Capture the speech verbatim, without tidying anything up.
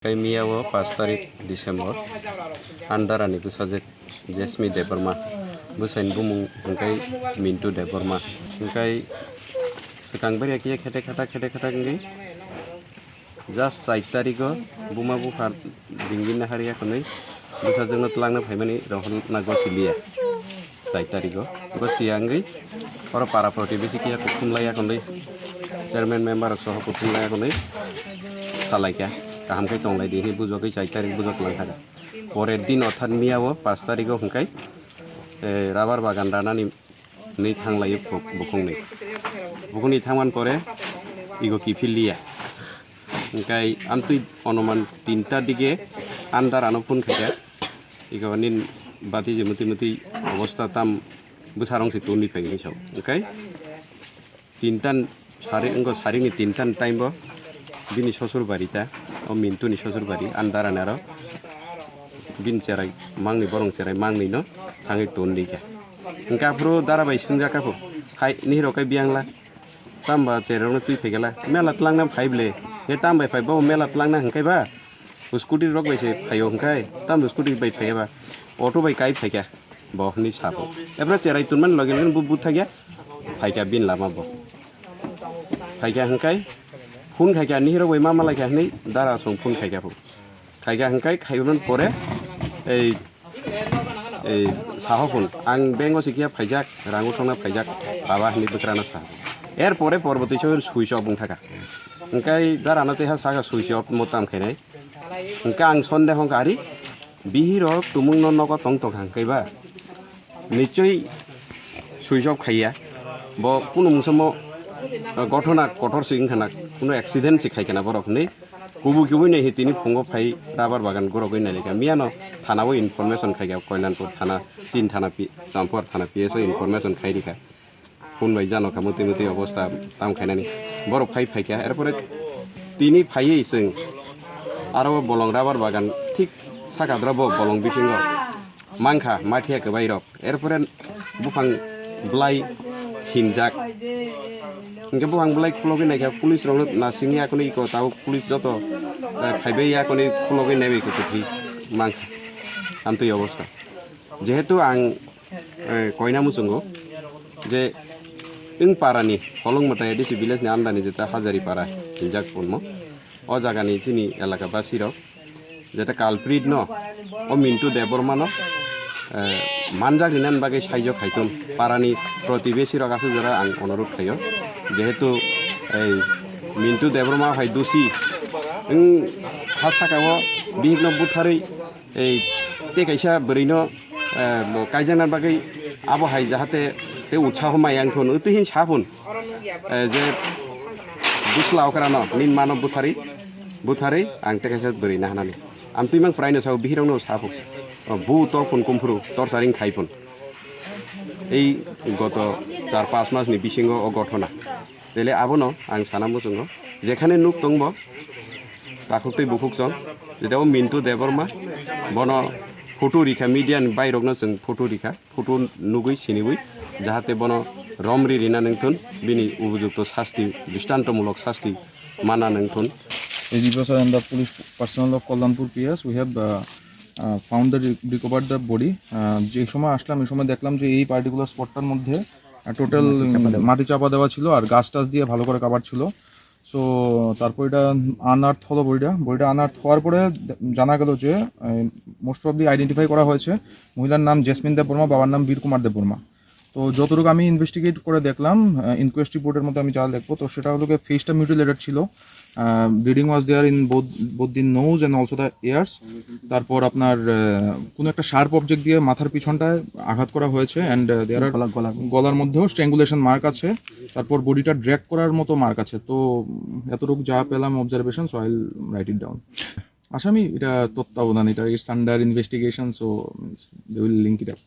Tei miya o pash tarik December, Andarani bwsajwk Jesmi Debbarma, bwsaini bumung hwnkhe Mintu Debbarma. Hwnkhe swkang bwrwi khe khete khata khete khata wngwi just char tarigo buma bupha dingdin nahari yakhwnwi bwsajwkno twlangna phaimani rohorna gosiliya. Char tarigo gosiya wngwi oro para protibesi kiya kuthumlai yakhwnwi chairman member rok soho kuthumlai yakhwnwi salaikha, kaham khe tonglai di hinwi bujogwi char tarik bujok langkha. Porer din orthat miya o pash tarigo hwnkhe, eh, rabar bagan ranani hinwi thanglaio buk-, bukhukni. Bukhukni thangman pore igo kiphilliya. Hwnkhe amtwi onuman tinta dige andar ano phone khaikha. Igo nin bati je muti muti obostha tam bwsarong se toni phai hinwi sao. Hwnkhe tintan sari wngkha, saringni tintan time bo bini sosur bari ta, o Mintuni sosur bari, ani dara ni aro bini cherai mangni, borong cherai mangni no thangwi ton di kha. Hwnkhe aphuru dara bai swngjak kha pho, "Hai, nihiro khe biyang la, tamo ba cherai rok no twi phai khe la, mela twlang na phai ble, he tamo bai phai bo mela twlang na hwnkhe ba?" Scooty rok bai se phaio hwnkhe, tamo scooty bai phaiya ba, auto bai kai phaikha bo hinwi sabo. Ebra cherai tonmani loge loge bo buthaikha, phaikha bini lama bo. Phaikha hwnkhe, phone khaikha, nihirok bai ma malaikha hinwi dara song phone khaikha pho. Khaikha hwnkhe, khaiman pore, ei, ei, saho phone, "Ang bank o sikhiya phaijak, rang uthokna phaijak, baba," hinwi bwkrano sa. Er pore porbo twi switch off wngthaka. Hwnkhe darano tei ha saka switch off mo tam khainai. Hwnkhe ang sonde hwnkha, "Ari, bihirok tumungno nogo tong tong hwnkhe ba? Nichoi switch off khaiya. Bo kunu mungsa mo, uh, gothona kotor se wngkha na, kunu accident se khaikha na borok hinwi." Kubui kubui nai hi tini phungo phai rabar bagan gorogwi nai kha. Miyano thana o information khaikha, Koilanpur thana, Chin thana, Pi-, Champur thana P S o information khai rikha. Phone bai jano kha muti muti obostha tam khainani. Borok phai phaikha, erpore tini phaiwi chwng aro bolong rabar bagan thik saka dra bo bolong bisingo mankha mathiya kwbai rok. Erpore buphang bwlai hinjak. Hwnkhe buphang bwlai khulogwi naikha, police rokno nasingya kunu iko tabuk police joto, eh, phaibai ya kunu khulogwi naibai khe kwthwi mankha. Amtwi obostha. Jehetu ang, eh, koina muchungo je wng parani Holong Mwtai A D C village ni andani jeta Hajari para hinjak punmo. O jagani chini elaka basi rok jeta culprit no, o Mintu Debbarma no, eh, manjak rinani bagwi saijo khaitun parani protibesi rok aswk jora ang onurut khaio. Jehetu ei Mintu Debbarma hai dusi wng ha saka o bihik no butharwi ei tei kaisa bwrwi no, eh, bo kaijakna bagwi abo hai jahate tei utsaho mai ang thun, utwi hin sa phun, eh, je busla okra no nin mano buthari, buthari ang tei kaisa bwrwi na hanani. Amtwi mang prai no sao, bihirok no sa phun. O bu to phun kumphuru, tor saring khai phun. Ei goto char panch mas ni bisingo o gothona. Tele abono ang sana muchungo, jekhane nuk tongbo, takhuk tei bukhuk song, jeta o Mintu Debbarma, bono photo rikha, media ni bairokno chwng photo rikha, photo nugwi siniwi, jahate bono romri rina nangthun, bini upojukto sasti, dristantomulok sasti mana nangthun. As the officer and the police personnel of Kalyanpur P S, we have, uh, uh, found the re-, recovered the body. Uh, যে সময় আসলাম, এই সময় দেখলাম যে এই পার্টিকুলার স্পটটার মধ্যে টোটাল মাটি চাপা দেওয়া ছিল আর গাছ টাছ দিয়ে ভালো করে কাভার ছিল। সো তারপর এটা আনআর্থ হলো বডিটা। বডিটা আনআর্থ হওয়ার পরে দে-, জানা গেল যে মোস্ট প্রবলি আইডেন্টিফাই করা হয়েছে। মহিলার নাম জেসমিন দেববর্মা, বাবার নাম বীর কুমার দেববর্মা। তো যতটুকু আমি ইনভেস্টিগেট করে দেখলাম, ইনকোয়েস্ট রিপোর্টের মধ্যে আমি যা দেখবো, তো সেটা হলো গিয়ে ফেসটা মিউটিলেটেড ছিল। Bleeding was there in both, both the nose and also the ears. তারপর আপনার আহ, কোনো একটা শার্প অবজেক্ট দিয়ে মাথার পিছনটায় আঘাত করা হয়েছে, অ্যান্ড দেয়ার গলা, গলা। গলার মধ্যেও স্ট্র্যাঙ্গুলেশন মার্ক আছে। তারপর বডিটা ড্র্যাগ করার মতো মার্ক আছে। তো উম, এতটুকু যা পেলাম observation, so I will write it down. আসামি এটা তত্ত্বাবধান, এটা it's under investigation, so they will link it up.